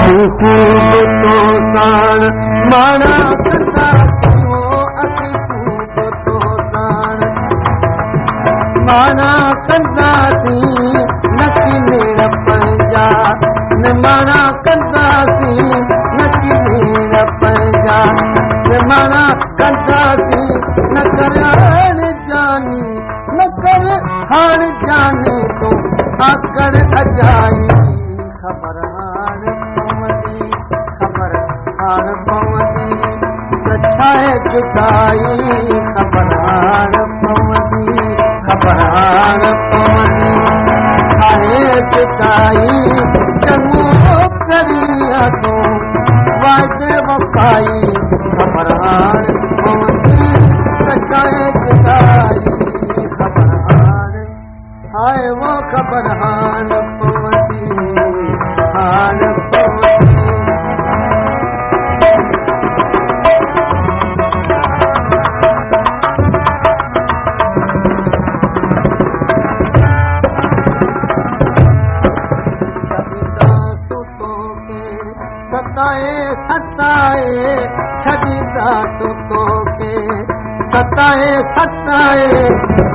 असीं ख़ूब तो साण माणा कंदासीं, असीं ख़ूब तो साण माणा कंदासीं, न की नेड़ पंहिंजा निमाणा कंदासीं, न की नेड़ पंहिंजा निमाणा कंदासीं। न कर हाण जानी, न कर हाण जानी तूं आकड़ अजाई। ख़बर हाण पवंदी, ख़बर हाण पवंदी त छाए जुदाई। ख़बर हाण पवंदी, ख़बर हाण पवंदी छाए जुदाई। चङो करिया तूं वाइदे वफ़ाई। ख़बर हाण पवंदी त छाए जुदाई। ख़बर हाण, हाय वो ख़बर हाण पवंदी, हाण पवंदी। सताए सताए छॾींदा तूं तोखे, सताए सताए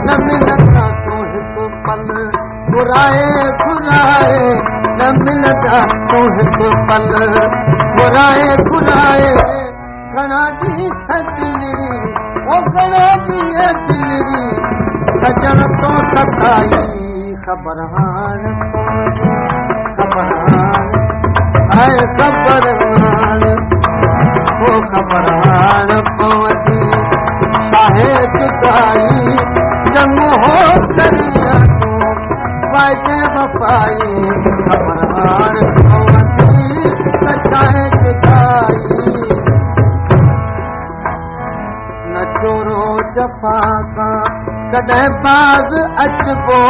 न मिलंदा तूं हिकु पल। घुराए घुराए न मिलंदा तूं हिकु पल। घुराए घुराए घणा ॾींहं दिलड़ी, ओ घणा ॾींहं दिलड़ी सजण तो सताई। ख़बर हाण पवंदी, ख़बर हाण, हाय ख़बर हाण, ओ ख़बर हाण पवंदी छाहे जुदाई। चङो हो करिया तूं वाइदे वफ़ाई। ख़बर हाण पवंदी त छाहे जुदाई। न चोरो जफ़ा खां कॾहिं बाज़ अचिबो,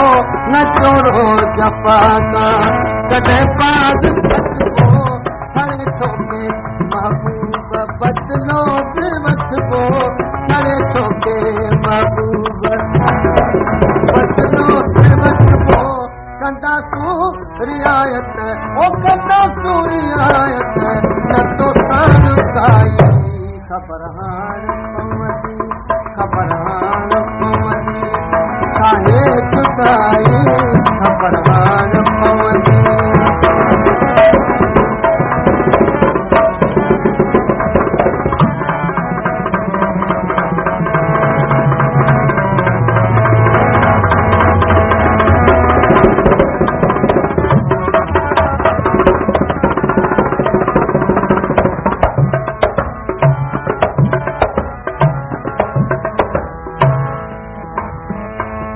न चोरो जफ़ा खां कॾहिं बाज़ अचिबो। छड़े तोखे महबूब बदिलो बि वठिबो, छड़े तोखे महबूब बदिलो बि वठिबो। कंदासूं रिआयत, ओ कंदासूं रिआयत न तो साण काई। ख़बर हाण पवंदी, ख़बर हाण पवंदी छाहे जुदाई। ख़बर हाण पवंदी।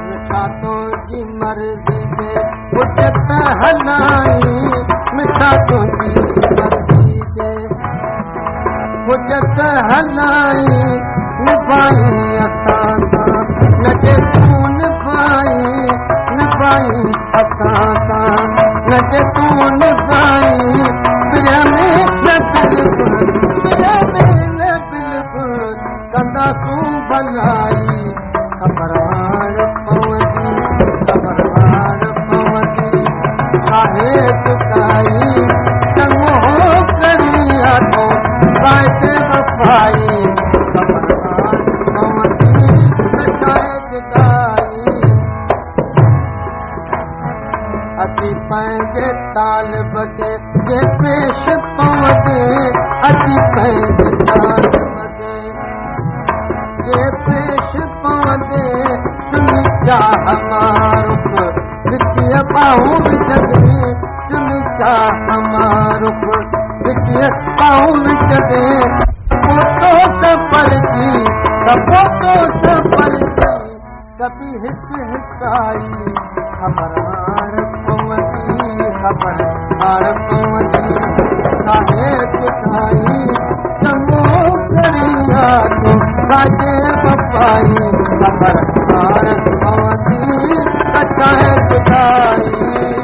मिठा तुंहिंजी मर्ज़ी जे हुजत हलाई, मिठा तुंहिंजी मर्ज़ी जे हुजत हलाई। निभाई असां सां न जे तूं निभाई, निभाई असां सां न जे तूं निभाई। प्रिय में न बिल्कुल, प्रिय में न बिल्कुल कंदासूं भलाई। ख़बर हाण पवंदी, ख़बर हाण पवंदी छाहे जुदाई। चङो हो करिया तूं वाइदे वफ़ाई। ख़बर हाण पवंदी त छाहे जुदाई। असीं पंहिंजे तालब खे जे पेश पवंदे, असीं पंहिंजे तालब खे जे पेश पवंदे। चुनी चाह मारुख विचीअ बाहूं विझंदे, चुनी चाह मारुख विचीअ बाहूं विझंदे। पोतो सफ़र जी, पोतो सफ़र जी कभी हिक हिकाई। ख़बर हाण पवंदी, ख़बर हाण पवंदी छाहे जुदाई। चङो करिया तूं वाइदे वफ़ाई। ख़बर हाण पवंदी त छाहे जुदाई।